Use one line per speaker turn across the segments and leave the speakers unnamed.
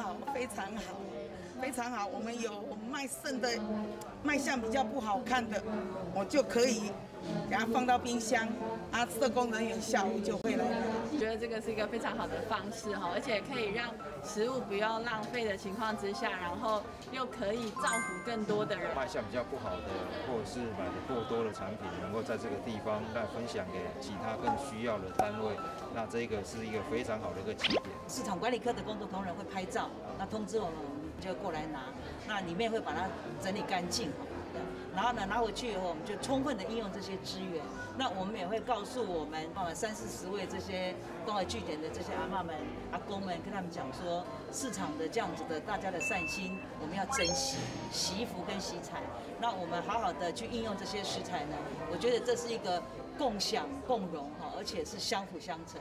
好，非常好，非常好。我們有賣剩的，賣相比較不好看的，我就可以給它放到冰箱，啊，社工人員下午就會來拿。
覺得這個是一個非常好的方式哈，而且可以讓食物不要浪費的情況之下，然後又可以造福更多的人。
賣相比較不好的，或者是買的過多的產品，能夠在這個地方來分享給其他更需要的單位，那這個是一個非常好的一個起點。
市場管理科的工作同仁會拍照，那通知我們，我們就過來拿。那裡面會把它整理乾淨。然後呢，拿回去以後，我們就充分的應用這些資源。那我們也會告訴我們30、40位這些關懷據點的這些阿嬤們、阿公們，跟他們講說，市場的這樣子的大家的善心，我們要珍惜惜福跟惜財。那我們好好的去應用這些食材呢，我覺得這是一個共享共榮哈，而且是相輔相成。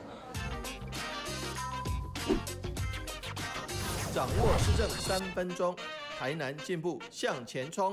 掌握市政3分鐘。台南進步向前衝！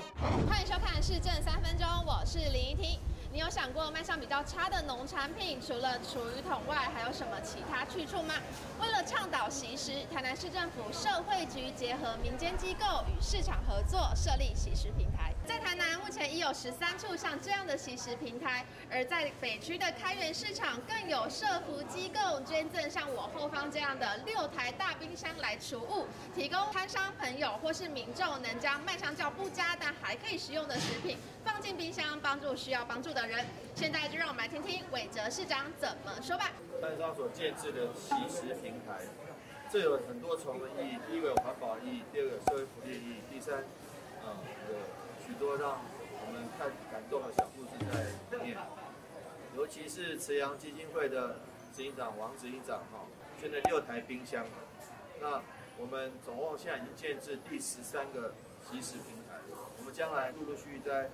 歡迎收看《市政三分鐘》，我是林怡婷。你有想過賣相比較差的農產品，除了廚餘桶外，還有什麼其他去處嗎？為了倡導惜食，台南市政府社會局結合民間機構與市場合作，設立惜食平台。在台南目前已有13處像這樣的惜食平台，而在北區的開元市場，更有社福機構捐贈像我後方這樣的6台大冰箱來儲物，提供攤商朋友或是民眾能將賣相較不佳但還可以食用的食品放進冰箱，幫助需要幫助的人。現在就讓我們來聽聽韋哲市長怎麼說吧。
攤商所建置的惜食平台，這有很多重的意義。第一個有環保意義，第二個有社會福利意義，第三，有許多讓我們看感動的小故事在裡面。尤其是慈陽基金會的執行長王執行長哈，捐了6台冰箱。那我們總共現在已經建置第13個惜食平台，我們將來陸陸續續在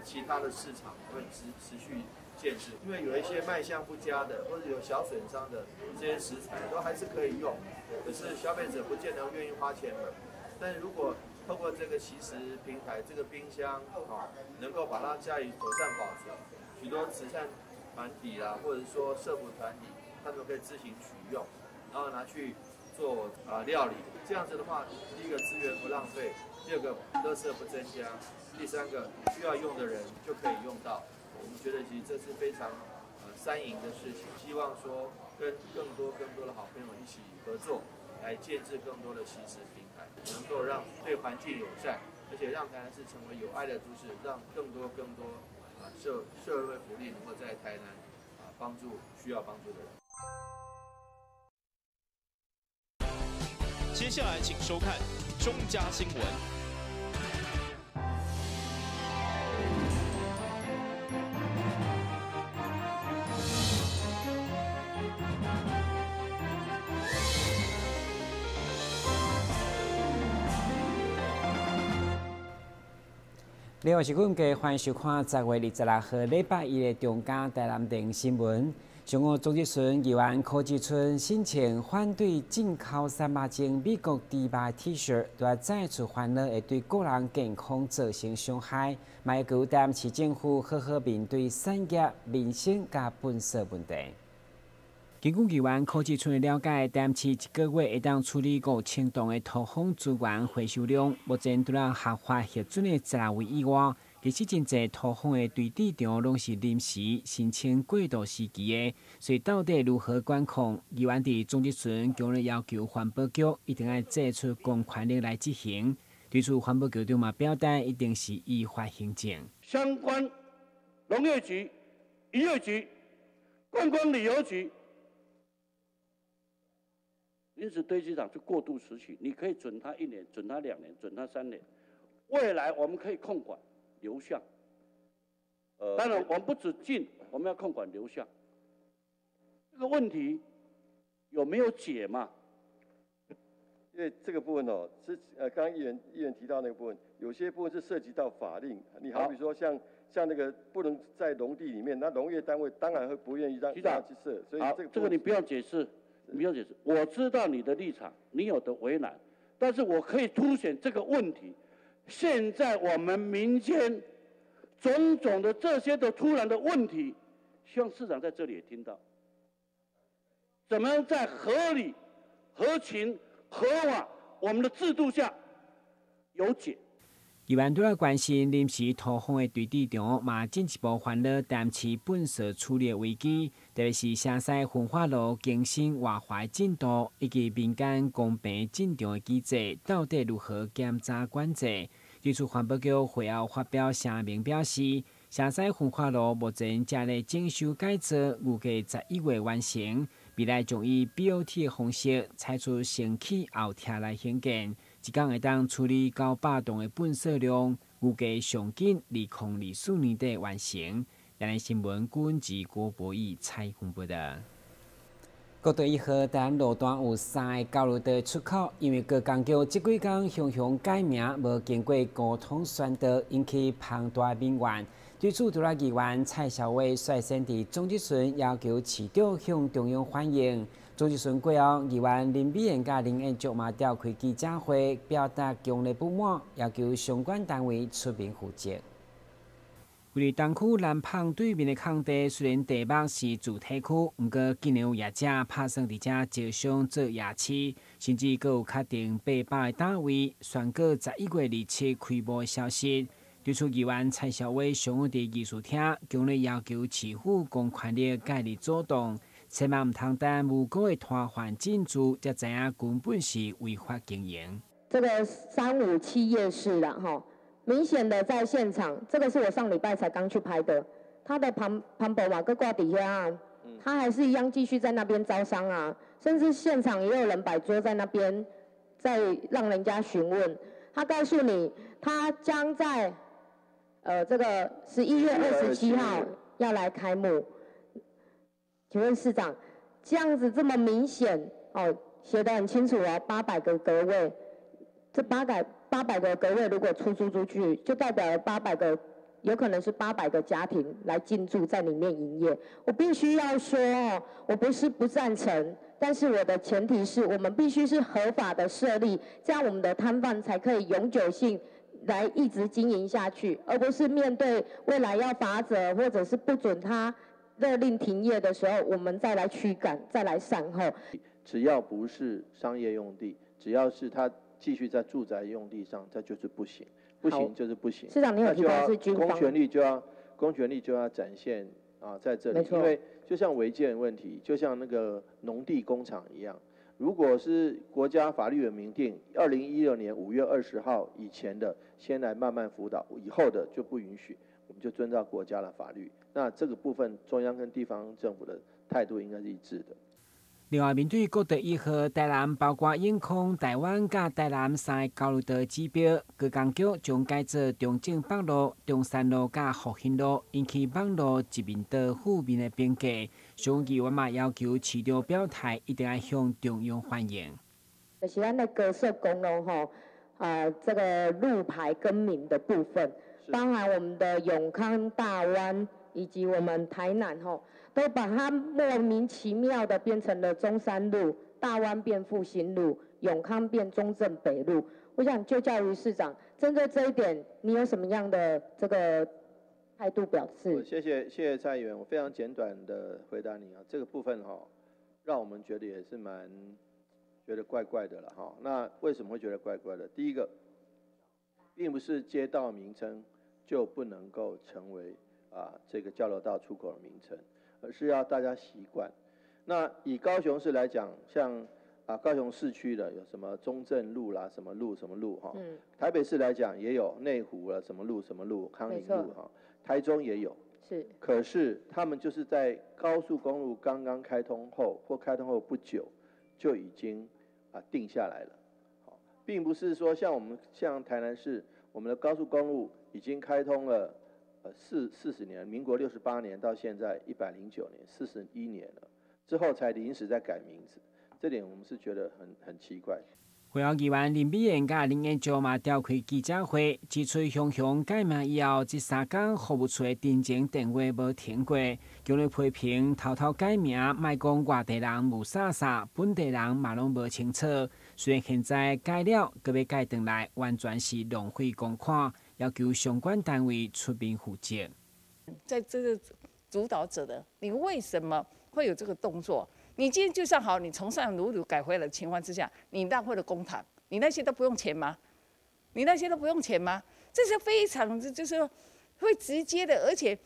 其他的市場會持續建置，因為有一些賣相不佳的，或者有小損傷的這些食材都還是可以用，可是消費者不見得願意花錢買。但如果透過這個惜食平台，這個冰箱啊，能夠把它加以妥善保存，許多慈善團體啦，或者說社福團體，他們可以自行取用，然後拿去做料理。這樣子的話，第一個資源不浪費，第二個垃圾不增加，第三個需要用的人就可以用到。我們覺得其實這是非常三贏的事情。希望說跟更多更多的好朋友一起合作，來建置更多的惜食平台，能夠讓對環境友善，而且讓台南市成為有愛的都市，讓更多更多社會福利能夠在台南幫助需要幫助的人。
接下來請收看中嘉新聞。
另外是阮家歡迎收看10月26號禮拜一的中嘉台南電新聞。上午總質詢議員柯志春申請反對進口300種美國豬肉 T 恤，都愛再次煩惱會對個人健康造成傷害，嘛會閣有市政府好好面對產業、民生佮糞埽問題。根據議員柯志春的了解，台南市一個月會當處理5000噸的土方資源回收量，目前除了合法核准的十六位以外，其實真濟土方的堆置場攏是臨時申請過渡時期的，所以到底如何管控？議員佇總質詢強烈要求環保局一定愛祭出公權力來執行。對此，環保局長嘛表態，一定是依法行政。
相關農業局、漁業局、觀光旅遊局。臨時堆積場就過渡時期，你可以准他1年，准他2年，准他3年。未來我們可以控管流向。當然我們不止進，我們要控管流向。這個問題有沒有解嘛？
因為這個部分哦，是剛剛議員提到那個部分，有些部分是涉及到法令。你好比說像那個不能在農地裡面，那農業單位當然會不願意讓他去設，所以這個
這個你不要解釋。你不要解釋，我知道你的立場，你有的為難，但是我可以凸顯這個問題。現在我們民間種種的這些的突然的問題，希望市長在這裡也聽到。怎麼樣在合理、合情、合法、我们的制度下有解。
议员拄仔关心临时土方的堆置场，嘛进一步烦恼台南市粪扫处理的危机，特别是城西焚化炉更新活化进度，以及民间公平进场的机制，到底如何检查管制？对此，环保局会后发表声明表示，城西焚化炉目前正咧整修改造，预计11月完成。未来将以 BOT 的方式，采取先起后拆来兴建。一工会当处理900吨的粪扫量，预计上紧2024年底完成。台南新闻郭文吉、郭博义采访报道。国道1号台南路段有三个交流道出口，因为高工局这几工雄雄改名，无经过沟通宣导，引起庞大民怨。对此，除了议员蔡小伟率先伫总质询要求市长向中央反映。总质询过后，议员林美燕佮林彦卓嘛召开记者会，表达强烈不满，要求相关单位出面负责。位于东区南椪对面的空地，虽然地目是住宅区，毋过竟然有业者拍算伫遮招商做夜市，甚至阁有确定800个摊位，宣告11月27开幕的消息。对此，议员蔡小伟上午伫议事厅，强烈要求市府公权力介入阻挡，千万毋通等无辜的摊贩进驻，才知影根本是违法经营。
这个357夜市啦，吼，明显的在现场，这个是我上礼拜才刚去拍的，他的旁旁布嘛，阁挂伫遐啊，他还是一样继续在那边招商啊，甚至现场也有人摆桌在那边，在让人家询问。他告诉你，他将在这个11月27号要来开幕。请问市长，这样子这么明显哦，写得很清楚哦，八百个格位，这八百个格位如果出租出去，就代表了八百个，有可能是八百个家庭来进驻在里面营业。我必须要说哦，我不是不赞成，但是我的前提是我们必须是合法的设立，这样我们的摊贩才可以永久性来一直经营下去，而不是面对未来要罚则或者是不准他勒令停业的时候，我们再来驱赶、再来善后。
只要不是商业用地，只要是他继续在住宅用地上，这就是不行，不行就是不行。
市长，你有提到是军
方，公权力就要展现啊，在这里，因为就像违建问题，就像那个农地工厂一样。如果是国家法律有明定，2016年5月20号以前的，先来慢慢辅导，以后的就不允许，我们就遵照国家的法律。那这个部分，中央跟地方政府的态度应该是一致的。
另外，面对国道1号台南，包括永康、大湾佮台南三个交流道指标，高工局将改做中正北路、中山路佮复兴路，引起网路一面倒负面的评价。上议员嘛要求市长表态，一定要向中央反映。
就是咱的高速公路吼，啊，这个路牌更名的部分，包含我们的永康、大湾以及我们台南吼，都把它莫名其妙的变成了中山路，大湾变复兴路，永康变中正北路。我想就教于市长，针对这一点，你有什么样的这个态度表示？
谢谢谢谢蔡议员，我非常简短的回答你啊，这个部分哈，让我们觉得也是蛮觉得怪怪的了哈。那为什么会觉得怪怪的？第一个，并不是街道名称就不能够成为啊这个交流道出口的名称，而是要大家习惯。那以高雄市来讲，像啊高雄市区的有什么中正路啦，什么路什么路哈。台北市来讲也有内湖了，什么路什么路，康宁路哈。台中也有。可是他们就是在高速公路刚刚开通后或开通后不久，就已经啊定下来了。好，并不是说像我们像台南市，我们的高速公路已经开通了四十年，民国68年到现在109年，41年了，之后才临时在改名字，这点我们是觉得很奇怪。
会后议员林美燕佮林彦卓嘛召开记者会，指出雄雄改名以后，这3工服务处的陈情电话无停过，强烈批评偷偷改名，莫讲外地人雾煞煞，本地人嘛拢无清楚。虽然现在改了，阁欲改转来，完全是浪费公款。要求相关单位出面负责。
在这个主导者的，你为什么会有这个动作？你今天就算好，你从上鲁鲁改回来的情况之下，你浪费了公帑，你你那些都不用钱吗？你那些都不用钱吗？这是非常就是会直接的，而且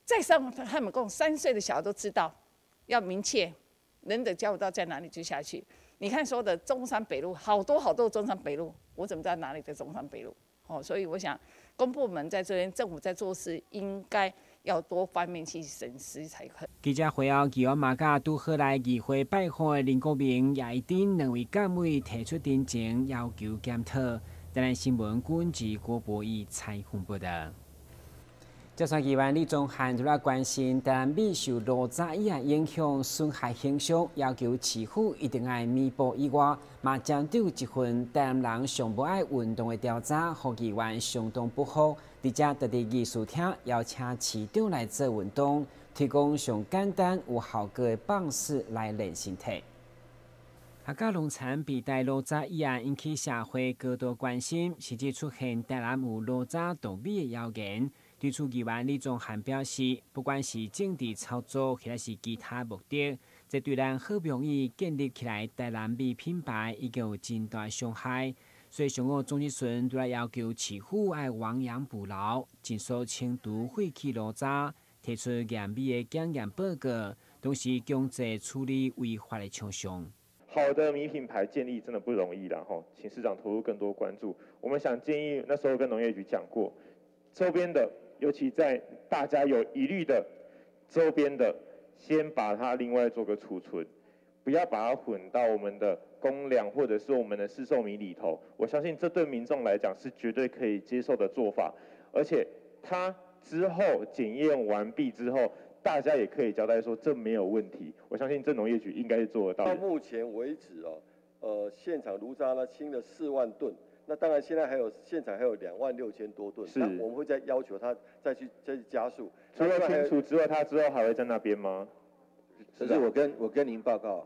在上他们讲3岁的小孩都知道，要明确人的交流道在哪里就下去。你看说的中山北路，好多好多中山北路，我怎么知道哪里的中山北路？哦，所以我想公部门在这边，政府在做事，应该要多方面去审视才可。
记者会后，议员嘛佮拄好来议会拜访的林国明、叶宜津两位干委提出陈情，要求检讨。台南新闻军志郭博义采访报道。接续议员李宗翰除了关心台南米受炉渣以影响损害形象，要求市府一定爱弥补以外，嘛针对一份台南人上无爱运动的调查，予议员相当不服。伫遮特伫议事厅邀请市长来做运动，提供上简单有效果的方式来练身体。客家农产被带炉渣一案引起社会高度关心，甚至出现台南有炉渣稻米的谣言。对此，议员李宗翰表示，不管是政治操作，或者是其他目的，这对咱好不容易建立起来台南米品牌，已经有真大伤害。所以，上午总质询都来要求市府爱亡羊补牢，尽速清除废弃炉渣，提出验米的检验报告，同时强制处理违法的厂商。
好的米品牌建立真的不容易啦，吼，请市长投入更多关注。我们想建议，那时候跟农业局讲过，周边的，尤其在大家有疑虑的周边的，先把它另外做个储存，不要把它混到我们的公粮或者是我们的市售米里头。我相信这对民众来讲是绝对可以接受的做法，而且它之后检验完毕之后，大家也可以交代说这没有问题。我相信这农业局应该是做得到。
到目前为止哦，现场炉渣呢清了4万吨。那当然，现在还有现场还有2.6万多吨，那我们会再要求他再去加速。
除了清除之外，他之后还会在那边吗？
可是我跟您报告，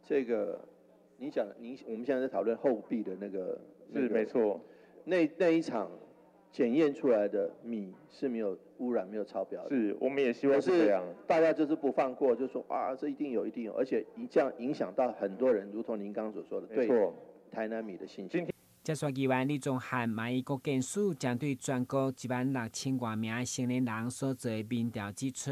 这个你讲您我们现在在讨论后壁的那个，
是没错。
那一场检验出来的米是没有污染、没有超标的。
是，我们也希望是这样。
大家就是不放过，就说啊，这一定有，一定有，而且一这样影响到很多人，如同您刚刚所说的，对台南米的信心。
接续议员李宗翰嘛以国健署针对全国1.6万多名成年人所做的民调指出，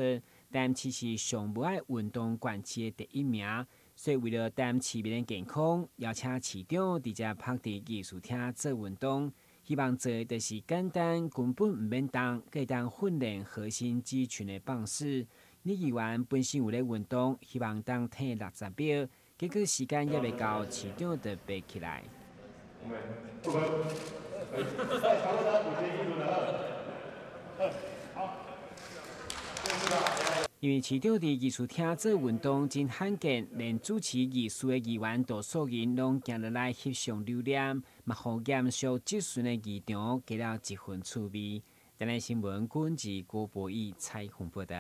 台南市是上无爱运动县市的第一名，所以为了台南市民的健康，邀请市长直接拍伫议事厅做运动，希望做的就是简单、根本毋免动，阁会当训练核心肌群的方式。李议员本身有咧运动，希望当退60秒，结果时间犹未到，市长就爬起来。
不分，好。
因为市长伫议事厅做运动真罕见，连主持议事的议员杜素银拢行落来翕相留念，嘛予严肃质询的议场加了一份趣味。台南新闻军志郭博义采访报道。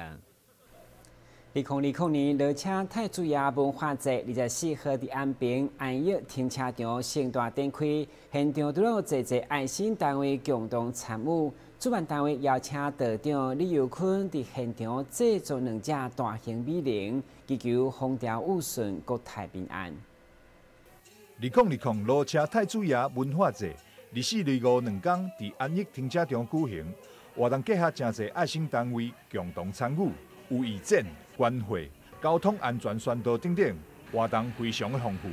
2020年罗车太子爷文化节24号伫安平安逸停车场盛大展开，现场除了有济济爱心单位共同参与，主办单位邀请道长李友坤伫现场制作两只大型米龙，祈求风调雨顺、国泰民安。
2020罗车太子爷文化节，24、25两工伫安逸停车场举行，活动结合诚济爱心单位共同参与，有义诊、捐血、交通安全宣导等等，活动非常的丰富。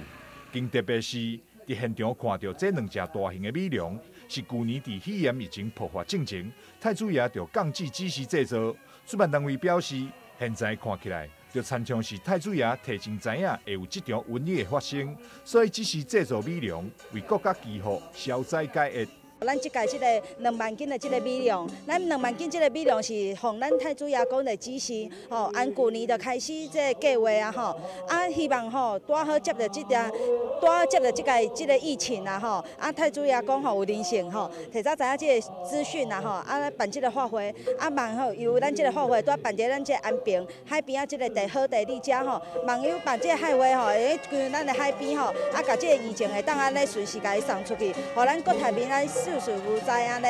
更特别是伫现场看到这两只大型的米龙，是旧年伫肺炎疫情爆发进前，太子爷就降旨指示制作。主办单位表示，现在看起来就亲像是太子爷提前知影会有这场瘟疫的发生，所以指示制作米龙，为国家祈福、消灾解厄。
咱这届这个2万斤的这个米量，咱两万斤这个米量是奉咱太子爷公的指示，吼，按旧年就开始这个计划啊，吼，啊，希望吼拄好接著这个，拄好接著这个这个疫情啊，吼，啊，太子爷公吼有灵性吼，提早知影这个资讯啊，吼，啊，办这个法会，啊，望吼由咱这个法会拄办伫咱这个安平海边仔这个地好地理遮吼，望有办这个海会吼，会规咱的海边吼，啊，共这个疫情会当按呢顺势共伊送出去，予咱国泰民安。事事无灾按呢。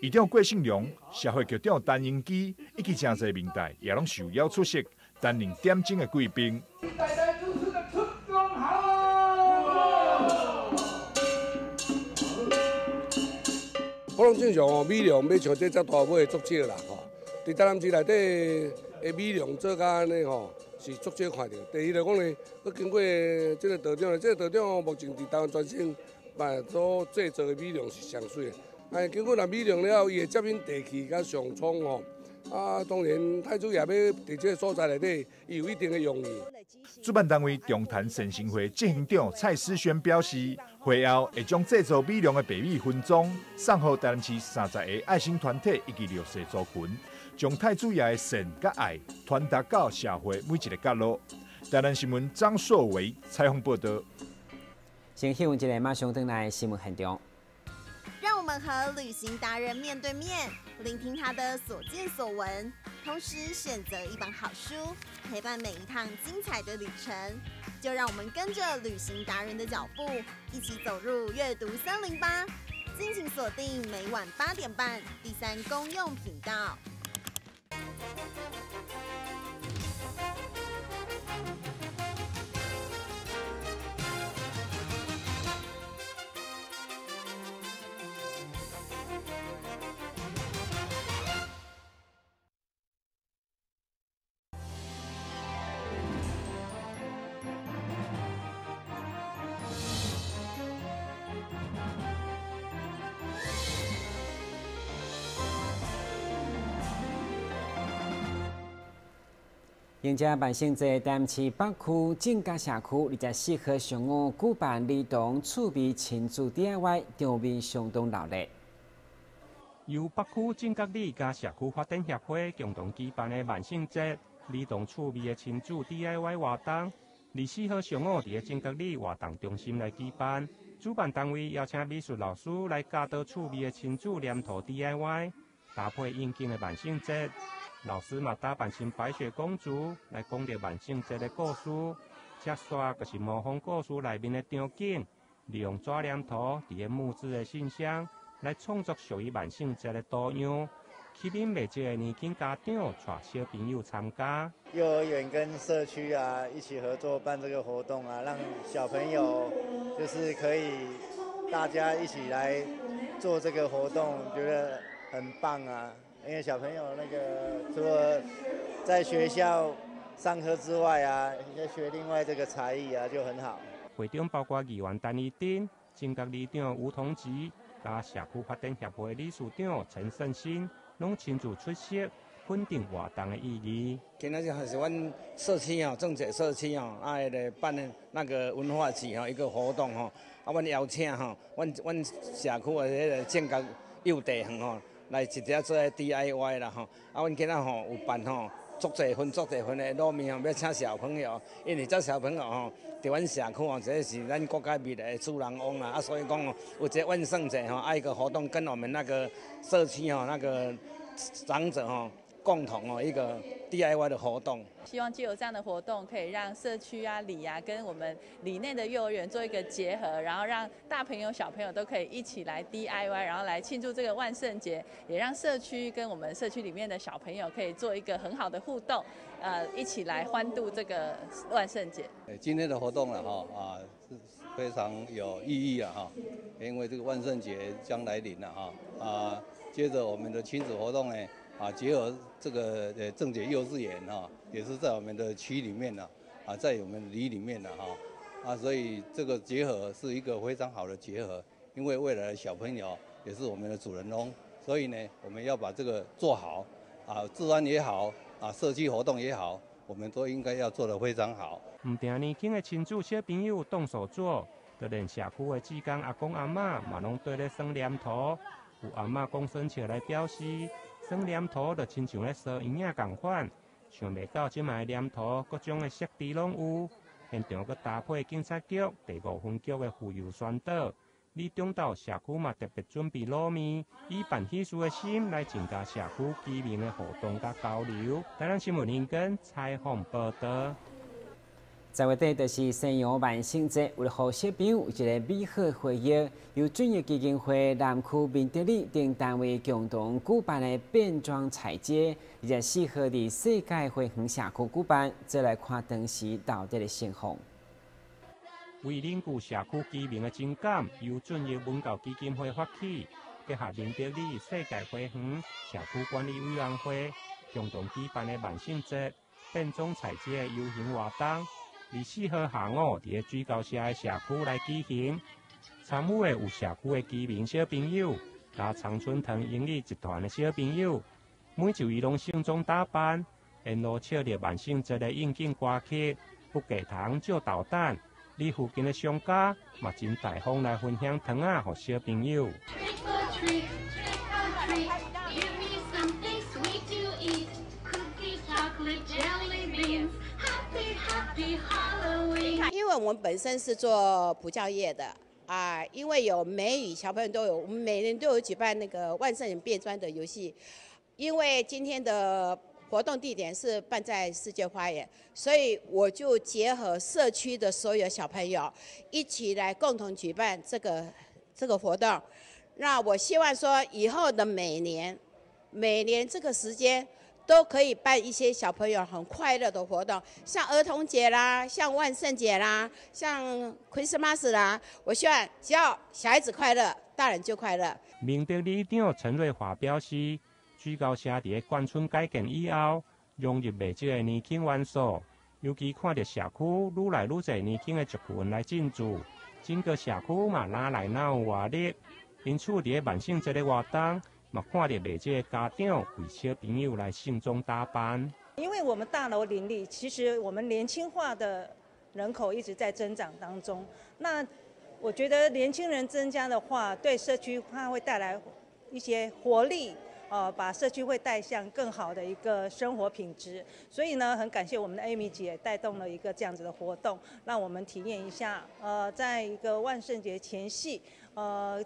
议长郭胜良、社会局长陈英基以及诚济民代也拢受邀出席，担任点睛的贵宾。
代代子孙的出宫好。
我拢正常哦，米量买像这遮大买足少啦吼。伫台南市内底的米量做甲按呢吼，是足少看著。第二来讲呢，阁经过这个道长，这个道长目前伫台湾全省嘛所制作的米量是上媠的。哎，经过若米量了后，伊会接引地气佮上冲吼。啊，当然太子爷欲伫这个所在内底，伊有一定的用意。
主办单位中坛善行会执行长蔡思轩表示，会后会将制作米粮的白米分装，送予台南市30个爱心团体以及弱势族群，将太子爷的善佮爱传达到社会每一个角落。台南新闻张硕维采访报道。
先新闻一下，马上转来新闻现场。
让我们和旅行达人面对面，聆听他的所见所闻，同时选择一本好书，陪伴每一趟精彩的旅程。就让我们跟着旅行达人的脚步，一起走入阅读森林吧！敬请锁定每晚8点半第三公用频道。
迎接万圣节，台南市北区正觉社区24号上午举办儿童趣味亲子 DIY，场面相当热闹。
由北区正觉里佮社区发展协会共同举办的万圣节儿童趣味的亲子 DIY 活动，24号上午伫咧正觉里活动中心来举办。主办单位邀请美术老师来教导趣味的亲子黏土 DIY，搭配应景的万圣节。老师嘛打扮成白雪公主来讲著万圣节的故事，接续就是模仿故事内面的场景，利用纸黏土伫咧木质的信箱来创作属于万圣节的图样，吸引袂少的年轻家长带小朋友参加。
幼儿园跟社区啊一起合作办这个活动啊，让小朋友就是可以大家一起来做这个活动，觉得很棒啊。因为小朋友那个除了在学校上课之外啊，要学另外这个才艺啊，就很好。
会中包括议员陈怡珍、正觉里长吴同吉、佮社区发展协会理事长陈胜新，拢亲自出席，肯定活动的意义。
今仔日还是阮社区哦，正觉社区哦，啊，彼个办那个文化节吼，一个活动吼，啊，阮邀请吼，阮社区的彼个正觉幼地园吼，来一齐做 DIY 啦吼，啊，阮今仔吼有办吼，足济份足济份的卤面吼，欲请小朋友，因为这小朋友吼，伫阮社区吼，这是咱国家未来的主人翁啦，啊，所以讲哦，有这万圣节吼，啊一个活动，跟我们那个社区吼那个长者吼，共同哦一个 DIY 的活动。
希望藉由这样的活动，可以让社区啊、里啊跟我们里内的幼儿园做一个结合，然后让大朋友、小朋友都可以一起来 DIY，然后来庆祝这个万圣节，也让社区跟我们社区里面的小朋友可以做一个很好的互动，一起来欢度这个万圣节。
今天的活动了哈啊，是非常有意义啊哈，因为这个万圣节将来临了哈啊，接着我们的亲子活动呢。啊，结合这个正觉幼稚园哈，也是在我们的区里面呢，啊，在我们里里面呢哈，啊，所以这个结合是一个非常好的结合，因为未来的小朋友也是我们的主人翁，所以呢，我们要把这个做好，啊，治安也好，啊，社区活动也好，我们都应该要做得非常好。
毋但年轻的亲子小朋友动手做，就连社区的志工阿公阿嬷嘛拢缀咧耍黏土，有阿嬷讲耍笑来表示，耍黏土就亲像咧烧圆仔仝款，想袂到这摆黏土各种的色调拢有，现场阁搭配警察局第五分局的护佑宣导，里长到社区嘛特别准备卤面，以办喜事的心来增加社区居民的互动佮交流。台南新闻林根采访报道。
十月底就是西洋万圣节，为了予小朋友有一个美好回忆，由准益基金会南区明德里等单位共同举办的变装踩街，24号伫世界花园社区举办，做来看当时闹热的盛况。
为凝聚社区居民的情感，由准益文教基金会发起，结合明德里世界花园社区管理委员会共同举办的万圣节变装彩街的游行活动，24号下午伫咧水沟社的社区来举行。参与的有社区的居民小朋友，佮常春藤英语集团的小朋友，每一位拢盛装打扮，沿路唱著万圣节的应景歌曲，不给糖就捣蛋。里附近的商家嘛真大方来分享糖仔予小朋友。
因为我们本身是做补教业的啊，因为有美语小朋友都有，我们每年都有举办那个万圣节变装的游戏。因为今天的活动地点是办在世界花园，所以我就结合社区的所有小朋友一起来共同举办这个活动。那我希望说，以后的每年，每年这个时间都可以办一些小朋友很快乐的活动，像儿童节啦，像万圣节啦，像 Christmas 啦。我希望只要小孩子快乐，大人就快乐。
明德里长陈瑞华表示，水沟社伫咧冠村改建以后，融入袂少的年轻元素，尤其看著社区愈来愈济年轻的族群来进驻，整个社区嘛哪来哪有活力。因此，伫咧万圣节的活动，嘛看著袂少的家长为小朋友来盛装打扮。
因为我们大楼林立，其实我们年轻化的人口一直在增长当中。那我觉得年轻人增加的话，对社区它会带来一些活力。把社区会带向更好的一个生活品质，所以呢，很感谢我们的 Amy 姐带动了一个这样子的活动，让我们体验一下。在一个万圣节前夕，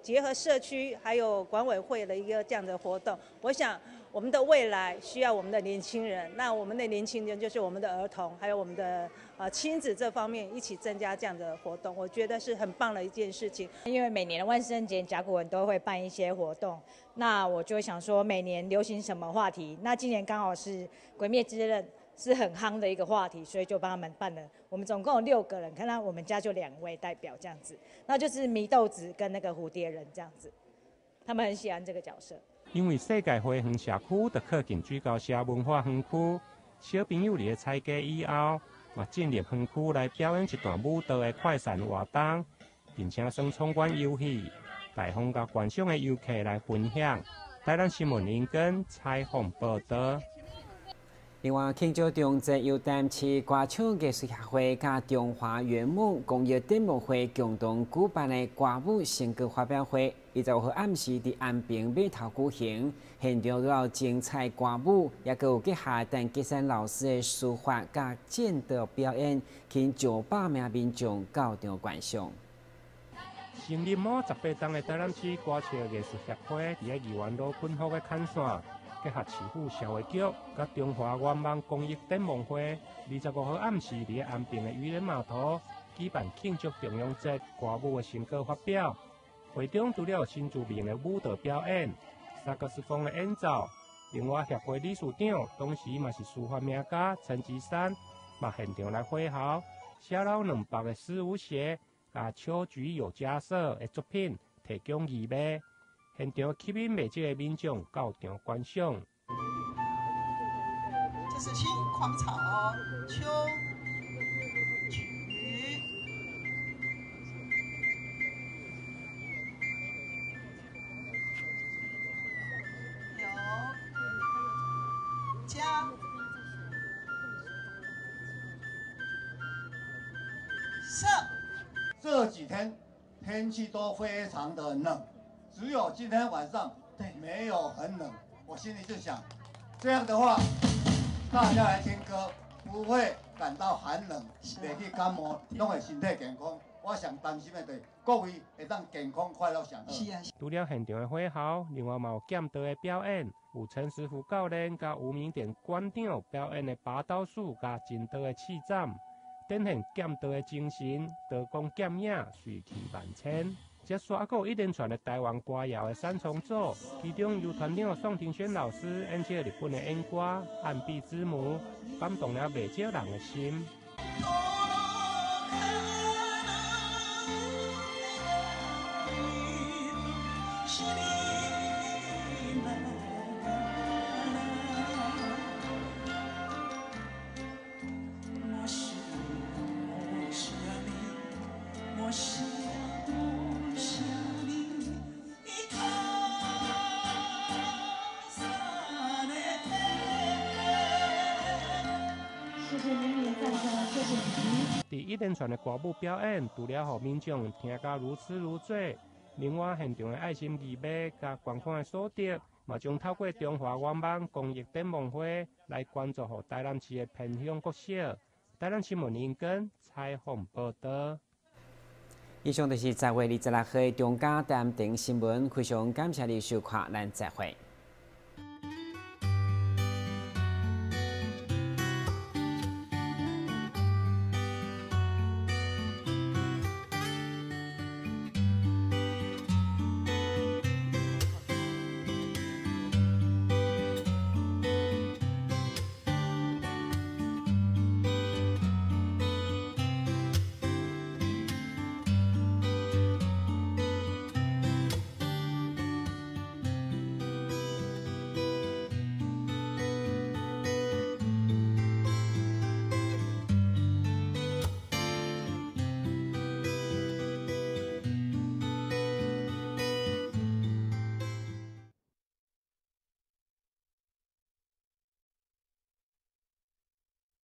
结合社区还有管委会的一个这样的活动，我想我们的未来需要我们的年轻人，那我们的年轻人就是我们的儿童，还有我们的亲子这方面一起增加这样的活动，我觉得是很棒的一件事情。
因为每年的万圣节，甲骨文都会办一些活动。那我就想说，每年流行什么话题？那今年刚好是《鬼灭之刃》是很夯的一个话题，所以就帮他们办了。我们总共有6个人，看到我们家就2位代表这样子，那就是祢豆子跟那个蝴蝶人这样子，他们很喜欢这个角色。
因为世界花园社区就靠近水沟社文化园区，小朋友伫咧采集以后，嘛进入园区来表演一段舞蹈的快闪活动，并且耍闯关游戏。大方佮观赏的游客来分享。台南新闻林根采访报道。
另外，庆祝重节由台南市歌唱艺术协会佮中华圆梦公益展望会共同举办的歌舞成果发表会，25号暗时伫安平码头举行。现场除了精彩歌舞，也阁有结合陈吉山老师的书法佮剑道表演，吸引上百名民众到场观赏。
成立满18冬的台南市歌唱艺术协会，伫咧议员路昆福的坎线，结合市府社会局、佮中华圆梦公益展望会，25号暗时伫咧安平的渔人码头举办庆祝重阳节歌舞的成果发表。会中除了新著名的舞蹈表演、萨克斯风的演奏，另外协会理事长，同时嘛是书法名家陈吉山，嘛现场来挥毫，写了200个诗舞写。佮秋菊有家舍的作品提供义卖，现场吸引袂少的民众到场观赏。
这是青狂草、秋菊、有家舍。
这几天天气都非常的冷，只有今天晚上没有很冷。我心里就想，这样的话，大家来听歌不会感到寒冷，袂去感冒，拢会身体健康。我上担心的就是各位会当健康快乐上好。
是啊。除了现场的火候，另外嘛有剑道的表演，有陈师傅教练佮吴明典馆长表演的拔刀术佮剑道的刺斩。展现剑道的精神，刀光剑影，随气万千。接续还阁有一连串的台湾歌谣的三重奏，其中由团长宋庭轩老师演唱日本的演歌《岸壁之母》，感动了袂少人的心。一连串的歌舞表演，除了予民眾聽甲如痴如醉，另外現場的愛心義賣佮捐款的所得，嘛將透過中華願望公益展望會來捐助予台南市的偏鄉國小。台南新聞林根採訪報道。
以上就是10月26號的中嘉台南新聞，非常感謝你收看，咱再會。